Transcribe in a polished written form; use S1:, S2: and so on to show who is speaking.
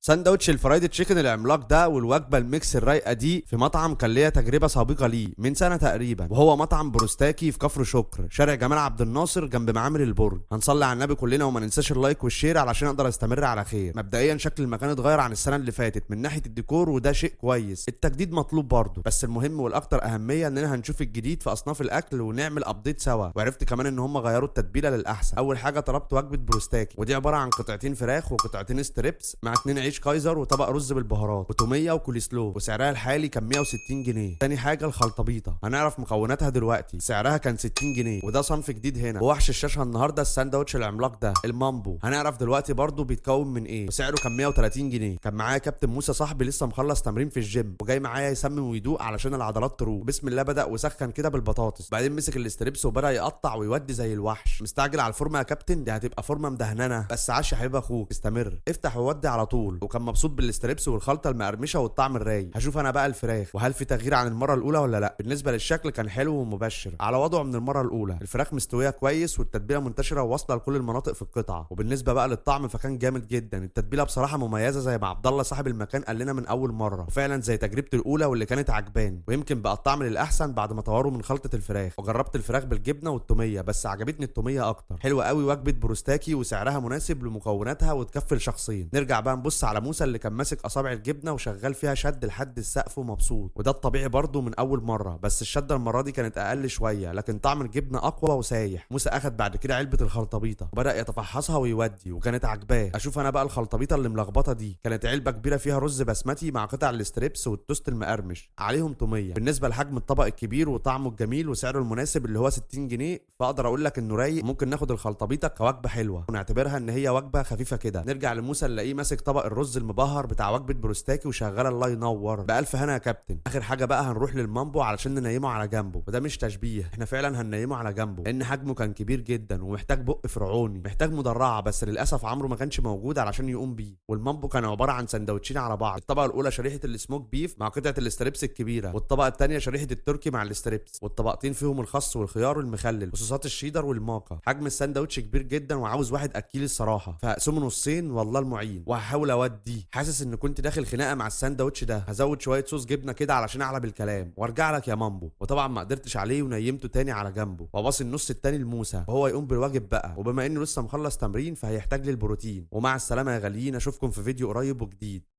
S1: ساندوتش ال fried chicken العملاق ده والوجبه ال mix الرايقه دي في مطعم كان ليا تجربه سابقه ليه من سنة تقريبا، وهو مطعم بروستاكي في كفر شكر، شارع جمال عبد الناصر جنب معامل البرج. هنصلي على النبي كلنا وما ننساش ال like وال share علشان اقدر استمر على خير. مبدئيا شكل المكان اتغير عن السنة اللي فاتت من ناحية الديكور، وده شيء كويس، التجديد مطلوب برضه. بس المهم والاكثر اهمية اننا هنشوف الجديد في اصناف الاكل ونعمل update سوا. وعرفت كمان ان هم غيروا التتبيله للاحسن. اول حاجة طلبت وجبة بروستاكي، ودي عبارة عن قطعتين فراخ وقطعتين strips مع 2 عيش كايزر وطبق رز بالبهارات وتوميه وكوليسلو، وسعرها الحالي كان 160 جنيه. تاني حاجة الخلطبيطه، هنعرف مكوناتها دلوقتي، سعرها كان 60 جنيه، وده صنف جديد هنا. ووحش الشاشة النهارده الساندوتش العملاق ده المامبو، هنعرف دلوقتي برضو بيتكون من ايه، وسعره كان 130 جنيه. كان معايا كابتن موسى صاحبي لسه مخلص تمرين في الجيم وجاي معايا يسمم ويدوق علشان العضلات تروح. بسم الله بدا وسخن كده بالبطاطس، بعدين مسك ال strips وبدا يقطع ويودي زي الوحش. مستعجل على الفورمة يا كابتن؟ دي هتبقى فورمه مدهننه، بس عاش يا حبيب اخوك، استمر افتح وودي على طول. وكان مبسوط بال strips والخلطه المقرمشه والطعم الرايق. هشوف انا بقى الفراخ وهل في تغيير عن المرة الاولى ولا لا. بالنسبة للشكل كان حلو ومبشر على وضعه من المرة الاولى، الفراخ مستوية كويس والتتبيله منتشرة وواصله لكل المناطق في القطعة. وبالنسبة بقى للطعم فكان جامد جدا، التتبيله بصراحة مميزة زي ما عبد الله صاحب المكان قال لنا من اول مرة، وفعلا زي تجربتي الاولى واللي كانت عجباني، ويمكن بقى الطعم للاحسن بعد ما طوروا من خلطه الفراخ. وجربت الفراخ بالجبنه والتوميه، بس عجبتني التوميه اكتر. حلوة قوي وجبة بروستاكي وسعرها مناسب لمكوناتها وتكفل شخصين. نرجع بقى نبص على موسى اللي كان ماسك اصابع الجبنة وشغال فيها شد لحد السقف ومبسوط، وده الطبيعي برضه من اول مرة، بس الشدة المرة دي كانت اقل شوية لكن طعم الجبنة اقوى وسايح. موسى اخد بعد كده علبة الخلطبيطه وبدا يتفحصها ويودي، وكانت عجباه. اشوف انا بقى الخلطبيطه اللي ملخبطة دي، كانت علبة كبيرة فيها رز بسمتي مع قطع ال strips والتوست المقرمش عليهم توميه. بالنسبة لحجم الطبق الكبير وطعمه الجميل وسعره المناسب اللي هو 60 جنيه، فاقدر اقول لك انه رايق. ممكن ناخد الخلطبيطه كوجبه حلوة ونعتبرها ان هي وجبة خفيفة كده. نرجع لموسى نلاقيه ماسك طبق الرز المبهر بتاع وجبة بروستاكي وشغالة الله ينور، بالف هنا يا كابتن. اخر حاجة بقى هنروح للمامبو علشان ننيمه على جنبه، وده مش تشبيه، احنا فعلا هننيمه على جنبه لان حجمه كان كبير جدا ومحتاج بق فرعوني، محتاج مدرعه، بس للاسف عمرو ما كانش موجود علشان يقوم بيه. والمامبو كان عبارة عن سندوتشين على بعض، الطبقة الاولى شريحة ال smoked beef مع قطعه ال strips الكبيرة، والطبقة الثانية شريحة التركي مع ال strips، والطبقتين فيهم الخس والخيار والمخلل وصوصات الشيدر والماكا. حجم الساندوتش كبير جدا وعاوز واحد اكيل الصراحة، فاقسمه نصين والله المعين. وهحاول اودي، حاسس ان كنت داخل خناقه مع الساندوتش ده. هزود شوية صوص جبنه كده علشان اعلى بالكلام وارجع لك يا مامبو. وطبعا ما قدرتش عليه ونيمته تاني على جنبه، وباصي النص التاني لموسى وهو يقوم بالواجب بقى. وبما انه لسه مخلص تمرين فهيحتاج للبروتين. ومع السلامة يا غاليين، اشوفكم في فيديو قريب وجديد.